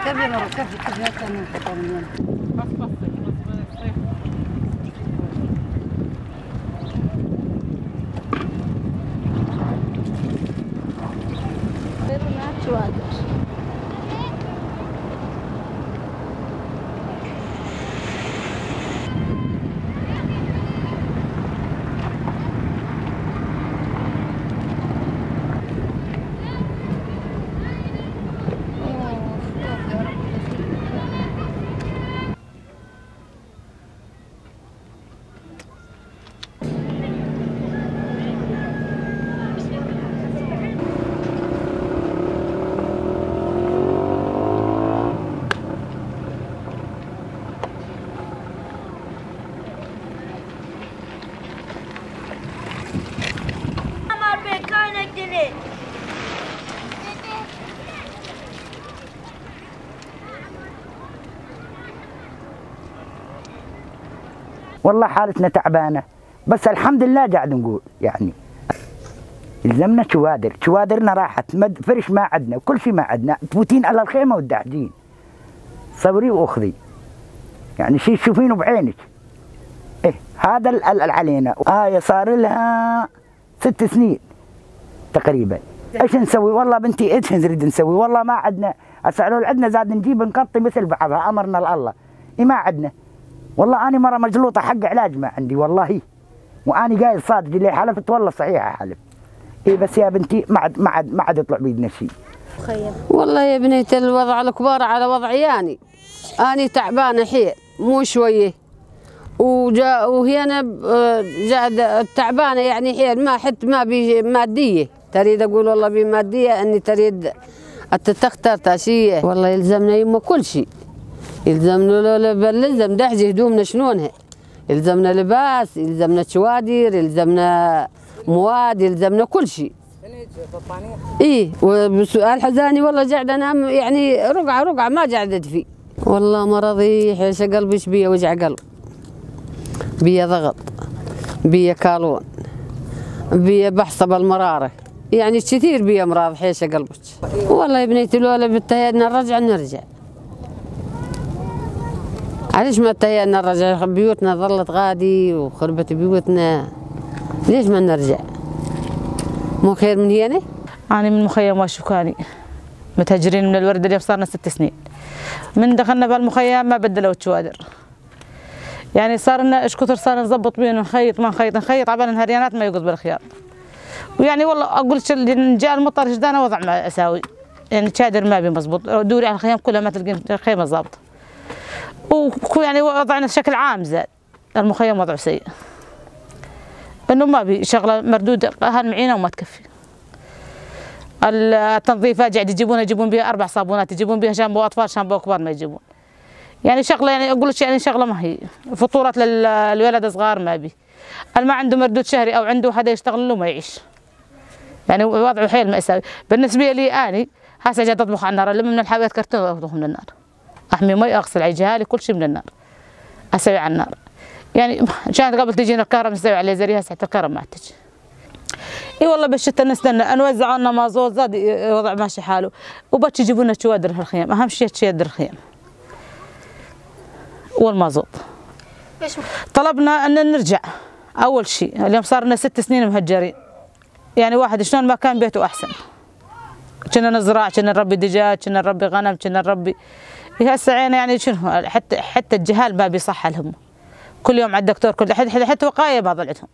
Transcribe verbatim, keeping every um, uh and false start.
كيف يا مرة؟ كيف، كيف يا سامي؟ والله حالتنا تعبانة، بس الحمد لله قاعد نقول، يعني، يلزمنا كوادر، كوادرنا راحت، مد-، فرش ما عدنا، كل شي ما عدنا، تفوتين على الخيمة وتدحدين. صبري وأخذي. يعني، شي تشوفينه بعينك. إيه، هذا ال-، ال-، ال-، علينا. آية صار لها ست سنين تقريبًا. ايش نسوي؟ والله بنتي، ايش نريد نسوي؟ والله ما عدنا. هسه لو عدنا زاد نجيب نقطي مثل بعضها، امرنا لله. اي ما عدنا. والله اني مرة مجلوطة، حق علاج ما عندي والله. واني قايل صادق اللي حلفت، والله صحيحة حلف. اي بس يا بنتي، ما عد، ما عد، ما عد يطلع بيدنا شي. والله يا بنيتي، الوضع الكبار على وضعي اني. اني تعبانة حيل، مو شوية. وجا-، وهي أنا ب-، آه، قاعدة تعبانة يعني حيل، ما حت ما بي مادية. تريد أقول والله بمادية، أني تريد أتتختر تاشية. والله يلزمنا يمه كل شي. يلزمنا لو لبل، يلزم دحجة هدومنا شنونها. يلزمنا لباس، يلزمنا شوادر، يلزمنا مواد، يلزمنا كل شي. ايه، وبسؤال حزاني والله قاعدة انام يعني رقعة رقعة ما قاعدة ادفي. والله مرضي حيشة قلبي، ايش بيه وجع قلب؟ بيه ضغط، بيه كالون، بيه بحصة بالمرارة، يعني كثير بيه امراض حيشة قلبك. والله يا بنيتي لولا بتهيأنا نرجع نرجع. علاش ما تهيأنا نرجع؟ بيوتنا ظلت غادي وخربت بيوتنا، ليش ما نرجع؟ مو خير من هنا؟ أنا من مخيم واشوكاني، متهجرين من الوردة اليوم صارنا ست سنين. من دخلنا بهالمخيم ما بدلوا الشوادر، يعني صار لنا ايش كثر صار نزبط بيهم، نخيط ما نخيط، نخيط عبالنا نهريانات ما يقص بالخياط. ويعني والله اقول لك اللي جاء المطر ايش دانا وضع ما اساوي، يعني شادر ما بي مزبوط، دوري على الخيام كلها ما تلقين خيمة ظابطة. وكو-، يعني وضعنا بشكل عام زاد، المخيم وضعه سيء، انه ما بي شغلة مردود، اهل معينة وما تكفي. التنظيف قاعد يجيبون، يجيبون بيها اربع صابونات، يجيبون بيها شامبو اطفال، شامبو كبار ما يجيبون. يعني شغلة، يعني اقول لك يعني شغلة ما هي، فطورات لل-، للولد صغار ما بي. اللي ما عنده مردود شهري او عنده حدا يشتغل له ما يعيش. يعني وضعه حيل مأساوي. بالنسبة لي اني هسه جيت اطبخ على النار، الم من الحاويات كرتون واطبخ من النار، احمي مي، اغسل، على جهالي كل شي من النار اسوي على النار. يعني كانت قبل تجينا الكهرباء نسوي على زريها، ساعة الكهرباء ما تجي. اي والله بالشتا نستنى، انوزع لنا مازوت زاد، ي-، الوضع ماشي حاله. وبتش يجيبوا لنا شوادر الخيام، اهم شي شوادر الخيام والمازوت. طلبنا ان نرجع اول شي، اليوم صار لنا ست سنين مهجرين، يعني واحد شلون ما كان بيته احسن. كنا نزرع، كنا نربي دجاج، كنا نربي غنم، كنا نربي. إي هسه عينه يعني شنو، حتى، حتى الجهال ما بيصحة لهم. كل يوم على الدكتور، كل حد، حد، حتى وقاية ما ضل عندهم.